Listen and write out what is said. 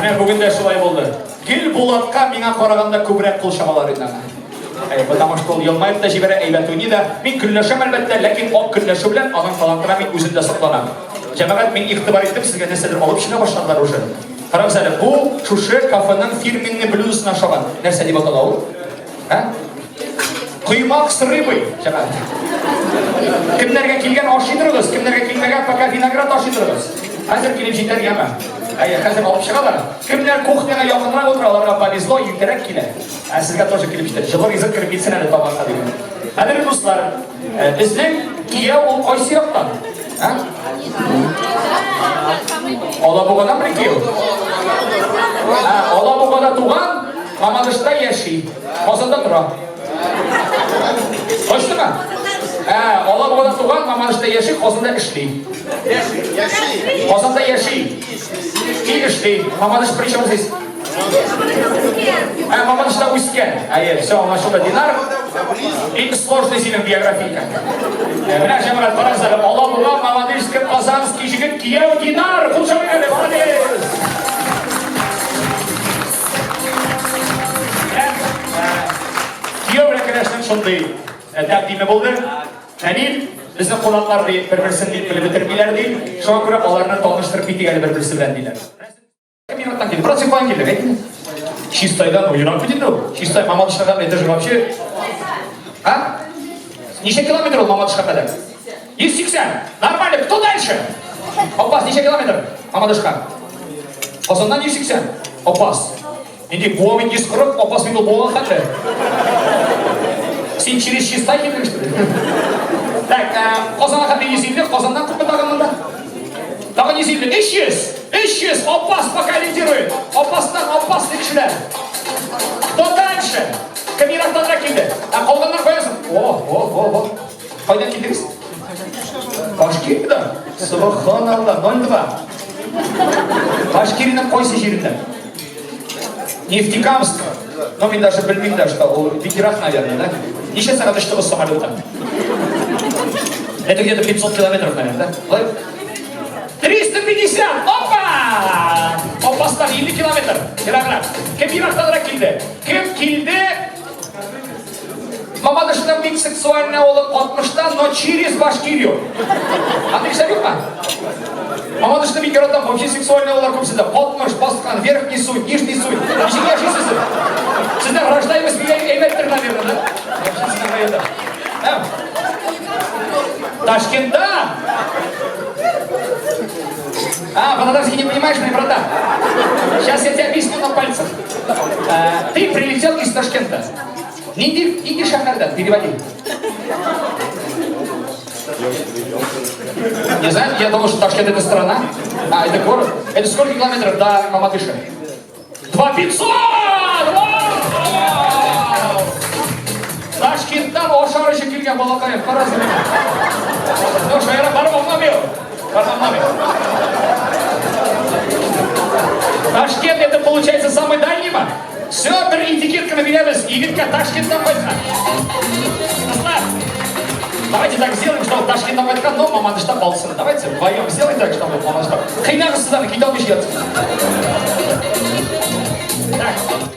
Менә бүген дә шулай булды. Гел Булатка миңа караганда күбрәк кул чабалар иде аңа. Әй, потому что ул елмаеп та җибәрә, әйбәт уйный да. Мин көнләшәм, әлбәттә, ләкин ак көнләшү белән аның талантына мин үзем дә сокланам. Җәмәгать, мин игътибар иттем, сезгә нәрсәдер алып чыга башладылар уже. Карагыз әле, бу шушы кафеның фирменный блюдосына ошаган. Нәрсә дип атала ул? Ә? Коймак с рыбой, җәмәгать. Кемнәргә килгән ашый торыгыз, кемнәргә килмәгән пока виноград ашый торыгыз. Хәзер килеп җитәр яме. Әйе, хәзер алып чыгалар. Кемнәр кухняга якынрак утыра, аларга повезло, иртәрәк килә. Ә сезгә тоже килеп җитәр. Җылы ризык кереп китсен әле табакка дип. Хәзер дуслар, безнең кияү ул кайсы яктан? Ә? Алабугадан бер кияү? Ә, Алабугада туган, Мамадышта яши, Казанда тора. Точно? Ә, Алабугада туган, Мамадышта яши, Казанда эшли. Яши. Казанда яши. И эшли. Мамадыш при чем здесь? Ә, Мамадышта үскән. Әйе, все, аңлашылды. Динар, бик сложный синең биографика. Менә җәмәгать, карагыз әле, Алабуга, Мамадышский, Казанский җегет кияү Динар. Кул чабыйк әле, молодец! Кияү белән кәләшнең шундый тәкъдиме булды. Фәнил, безнең кунаклар ди, бер-берсен бик белеп бетермиләр ди. Шуңа күрә аларны таныштырып китик әле бер-берсе белән диләр. Кем ерактан килде? Брат, син каян килдең? Әйт. Чистайдан, ну ерак бит инде ул. Чистай Мамадышка это же вообще... А? Ничә километр ул Мамадышка кадәр? 180. Нормально. Кто дальше? Апас, ничә километр Мамадышка? Казаннан 180. Апас. Инде Буа бит 140, Апас бит ул Буага хәтле. Син через Чистай килдең, что ли? Так, Казанга хәтле 150, Казаннан күпме тагын монда? Тагын 150, 300! 300! Апас пока лидирует. Апастан опасный кешеләр. Кто дальше? Кем ерактанрак килде? Ә калганнар каясың? О, о, о, о. Кайдан килдегез? Башкириядан? Субханалла, 02. Башкириянең кайсы җиреннән? Нефтекамск. Ну, мин даже белмим дә, что ул бик ерак, наверное, да? Ничә сәгать очтыгыз самолеттан? Это где-то 500 километров, наверное, да? Былай? 350! Опа! Апастан 50 километр. Ераграк. Кем ерактанрак килде? Кем килде? Мамадышның бик сексуальный улы 60-тан, но через Башкирию. Андый кешеләр юкмы? Мамадышны бик яратам, вообще сексуальный улар күп сездә. 60 баскан, верхний суть, нижний суть. Ничек яшисез сез? Сездә рождаемость бик әйбәттер, наверное, да? Вообще сезнең районда. Ташкентта? А, по-татарски не понимаешь, мой братан? Сейчас я тебе объясню на пальцах. Ты прилетел из Ташкента. Нинди, нинди шәһәрдән? Переводи. Не знаю, я думал, что Ташкент это страна. А, это город. Это сколько километров до Мамадыша? 2500! Ташкенттан ашар өчен килгән балакаев, карагыз. Ну, шаяра барып аңламый ул. Барып аңламый. Ташкент это получается самый дальний ма? Все, бер этикетканы бирәбез. Егеткә Ташкенттан кайткан. Кызлар, давайте так сделаем, чтобы Ташкенттан кайткан, но Мамадышта калсын. Давайте вдвоем сделаем так, чтобы Мамадышта. Кыйнагыз сез аны, китә алмыйча ятсын. Так.